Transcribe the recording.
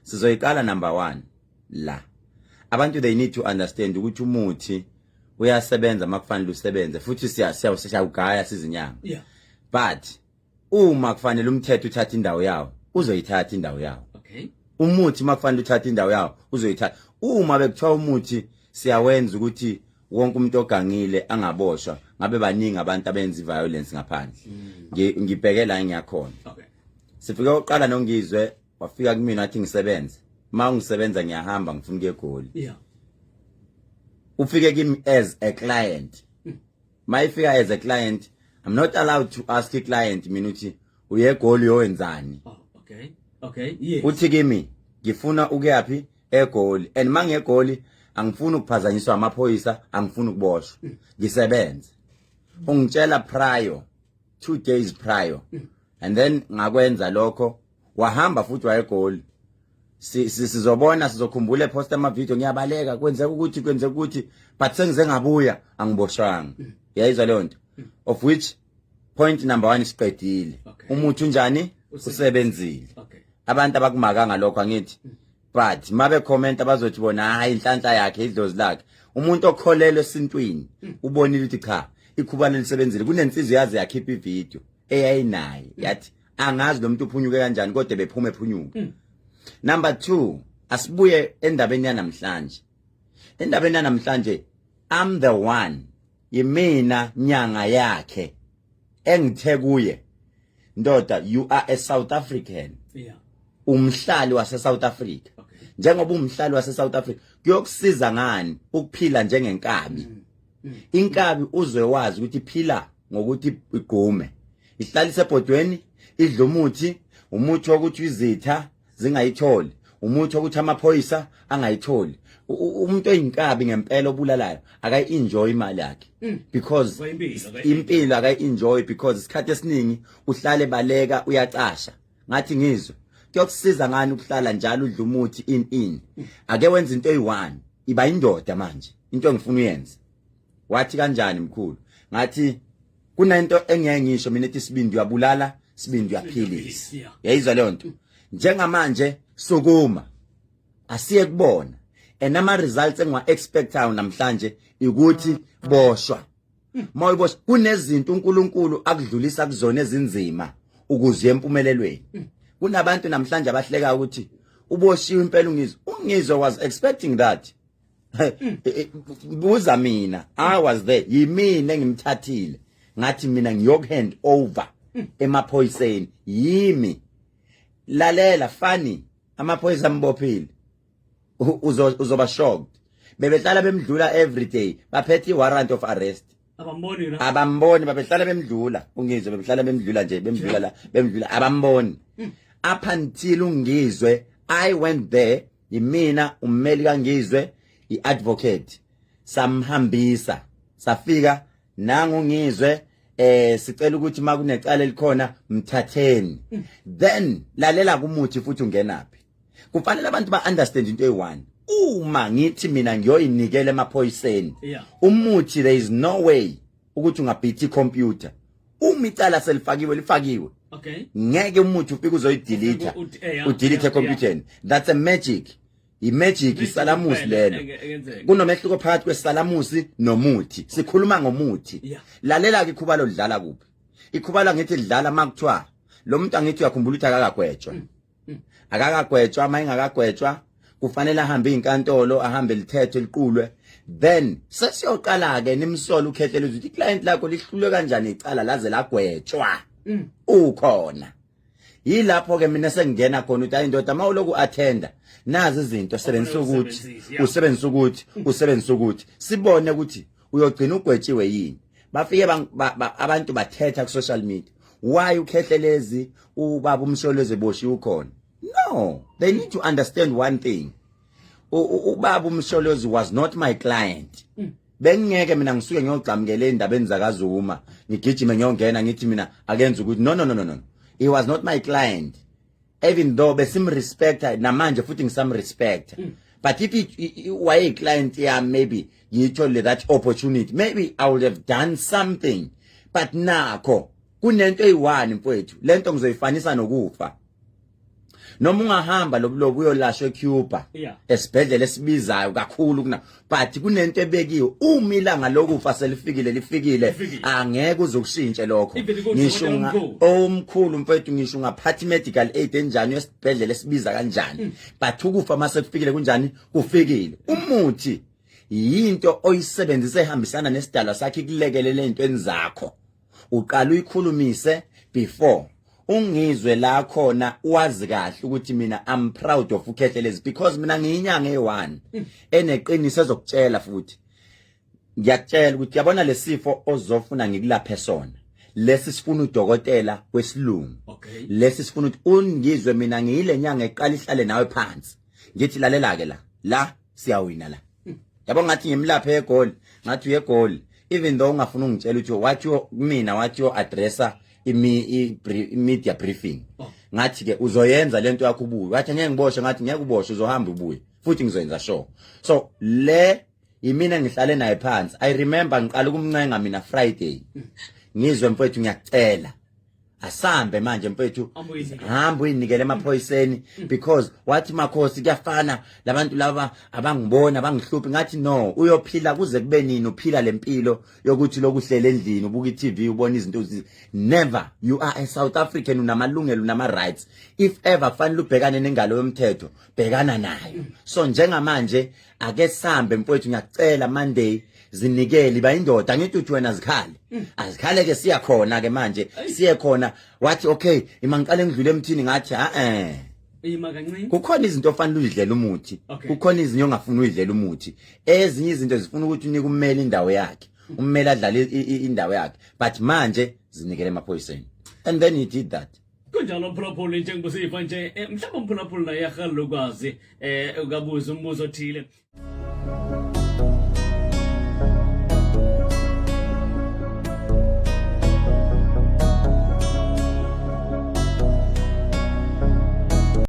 Sizoyiqala number 1 la. Abantu, they need to understand ukuthi umuthi uyasebenza makufanele usebenze, futhi siya siyawugaya sizinyanga. But uma kufanele umthetho uthathe indawo yawo, uzoyithatha indawo yawo. Umuthi makufanele uthathe indawo yawo, uzoyithatha. Uma bekuthiwa umuthi siyawenza ukuthi wonke umuntu ogangile angaboshwa, ngabe baningi abantu abenza violence ngaphandle. Ngibheke la ngiyakhona. Sifike uqala noNgizwe, wafika kumina wathi ngisebenze. Ma ungisebenza ngiyahamba, ngifuna ukuya eGoli. Ufike kimi as a client. Mayifika as a client, I'm not allowed to ask a client mina uthi uye eGoli uyowenzani. Oh, okay. Yes. Uthi kimi ngifuna ukuyaphi? EGoli. And mangegoli angifuni ukuphazanyiswa amaphoyisa, angifuni ukuboshwa, ngisebenze. Ungitshela prior, 2 days prior, and then ngakwenza lokho, wahamba futhi wayegoli. Sizobona, sizokhumbula epost ama video ngiyabaleka, kwenzeka ukuthi, kwenzeka ukuthi, but sengize ngabuya angiboshwanga. Yayizwa leyo nto, of which point number 1 siqedile. Umuthi unjani? Usebenzile. Abantu abakumakanga lokho, angithi, but mabe comment abazothi bona hayi, inhlanhla yakhe, idlozi lakhe. Umuntu okholelwa esintwini ubonile ukuthi cha, ikhubane lisebenzile. Kunensizwa yaze yakhipha ivideo eyayinaye, yathi angazi lo muntu uphunyuke kanjani, kodwa bephuma ephunyuka. Number 2, asibuye endabeni yanamhlanje. Endabeni yanamhlanje, I'm the one, yimina nyanga yakhe engithe kuye, "Ndoda, you are a South African, umhlali wase South Africa. Njengoba umhlali wase South Africa, kuyokusiza ngani ukuphila njengenkabi? Inkabi uzwe wazi ukuthi iphila ngokuthi igqume, ihlalise ebhodweni, idla umuthi, umuthi wokuthi izitha zingayitholi, umuthi wokuthi amaphoyisa angayitholi. Umuntu oyinkabi ngempela obulalayo akayi-enjoy imali yakhe because Kwayimpilo, akayi-enjoy. Impilo akayi-enjoy because isikhathi esiningi uhlale baleka, uyacasha." Ngathi, "Ngizwe, kuyokusiza ngani ukuhlala njalo udla umuthi in? Ake wenze into eyi-one, iba indoda manje, into engifuna uyenze." Wathi, "Kanjani, mkhulu?" Ngathi, "Kunento engiyeke ngisho mina ethi sibindi uyabulala, sibindi uyaphilisa." Yayizwa leyo nto? Njengamanje sukuma, asiye kubona, and ama results engiwa expectayo namhlanje ukuthi boshwa. Mawuyiboshwa, kunezinto uNkulunkulu akudlulisa kuzona ezinzima ukuze empumelelweni. Kunabantu namhlanje abahleka ukuthi uboshiwe impela uNgizwe. UNgizwe was expecting that. Buza mina, I was there. Yimina engimthathile, ngathi mina ngiyokuhand over emaphoyiseni. Yimi. Lalela, funny, amaphoyisa ambophile. Uzoba shocked, bebehlala bemdlula every day, baphethe i-warrant of arrest. Abamboni la? Abamboni. Babehlala bemdlula uNgizwe, bebehlala bemdlula nje, bemdlula la, bemdlula, abamboni up until uNgizwe, I went there, yimina ummeli kaNgizwe, iadvocate. Samhambisa, safika, nangu Ngizwe, sicela ukuthi makunecala elikhona mthatheni. Then lalela kumuthi futhi ungenaphi. Kufanele abantu ba understand into eyi-one: uma ngithi mina ngiyoyinikela emaphoyiseni umuthi, there is no way ukuthi ungabhithi icomputer. Uma icala selifakiwe, lifakiwe. Ngeke umuthi ufike uzoyidelete, udelete ecomputerni. That's a magic, imagic, isalamusi kuphela, lelo. Engenzeka. Kunomehluko phakathi kwesalamusi nomuthi. Sikhuluma ngomuthi. Lalela ke, ikhubalo lidlala kuphi? Ikhubalo ngithi lidlala makuthiwa lo muntu, angithi uyakhumbula ukuthi akakagwetshwa? Akakagwetshwa. Uma engakagwetshwa, kufanele ahambe inkantolo, ahambe lithethe liqulwe, then sesiyoqala ke nimsolo uKhehlelezi ukuthi iclient lakho lihlulwe kanjani icala laze lagwetshwa ukhona. Yilapho ke mina sengingena khona ukuthi hayi ndoda, mawuloku attenda nazi izinto, sebenzisa ukuthi usebenzise, yeah. Usebenzisa ukuthi, usebenzisa ukuthi sibone ukuthi uyogcina ugwetshiwe yini. Bafike abantu bathetha ku social media, why uKhehlelezi, ubaba uMsholozi eboshiwe ukhona? No, they need to understand one thing: ubaba uMsholozi was not my client. Bengingeke mina ngisuke ngiyogcamukela endabeni zakaZuma, ngigijime ngiyongena ngithi mina akenze ukuthi no, no, no, no, no, he was not my client, even though besimrespecta, namanje futhi ngisamrespecta. But if waye client yami, maybe ngiyithole that opportunity, maybe I would have done something. But nakho kunento eyi-one, mfowethu, lento ngizoyifanisa nokufa. Noma ungahamba lobulobo uyolashwa eCuba, esibhedlela esibizayo kakhulu kuna, but kunento ebekiwe. Uma ilanga lokufa selifikile, lifikile, angeke uzokushintshe lokho. Ngisho omkhulu mfethu, ngisho ungaphatha medical aid enjani, esibhedlela esibiza kanjani, but ukufa mase kufikile, kunjani? Kufikile. Umuthi yinto oyisebenzisa ehambisana nesidalwa sakhe, ikulekelele ezintweni zakho. Uqala uyikhulumise before ungizwe la khona, wazi kahle ukuthi mina I'm proud of uKhehlelezi because mina ngiyinyanga eyi-1 eneqiniso ezokutshela. Futhi ngiyakutshela ukuthi yabona lesifo ozofuna ngikulaphe sona, lesi sifuna udokotela wesilungu. Lesi sifuna ukuthi ungizwe mina ngiyile nyanga eqala ihlale nawe phansi, ngithi lalela ke, la la siyawina la. Yabo, ngathi ngimlaphe eGoli, ngathi uye eGoli even though ungafuna ungitshela ukuthi wathi mina wathi yo addressa i-media briefing. Ngathi ke uzoyenza lento yakho ubuye. Wathi ngeke ngiboshwe. Ngathi ngeke uboshwe, uzohamba ubuye futhi ngizoyenza sure. So le yimina ngihlale naye phansi. I remember ngiqala ukumncenga mina Friday, ngizwe mfowethu, ngiyakucela, asambe manje mfethu. Hamba uyinikele. Hamba uyinikele emaphoyiseni because wathi, "Makhosi, kuyafana labantu laba abangibona abangihluphi." Ngathi no, uyophila kuze kube nini uphila lempilo yokuthi lokuhlela endlini, ubuka i-TV, ubona izinto? Never. You are a South African, unamalungelo, unama rights. If ever fanele ubhekane nengalo yomthetho, bhekana nayo. So njengamanje ake sambe mfowethu, ngiyakucela, Monday zinikele, bayindoda. Ngithi uthi wena zikhale, azikhale ke, siya khona ke manje, siye khona. Wathi okay, ima ngiqale ngidlule emthini. Ngathi ha eh. Ima kancane. Kukhona izinto ofanele uyidlela umuthi. Kukhona izinto ongafuni uyidlela umuthi. Ezinye izinto zifuna ukuthi unike ummeli indawo yakhe, ummeli adlale indawo yakhe, but manje zinikele emaphoyiseni, and then he did that. Kunjalo mphulaphuli, njengoba sifa nje, mhlawumbe umphulaphuli naye yahalela ukwazi, ukabuza umbuzo othile.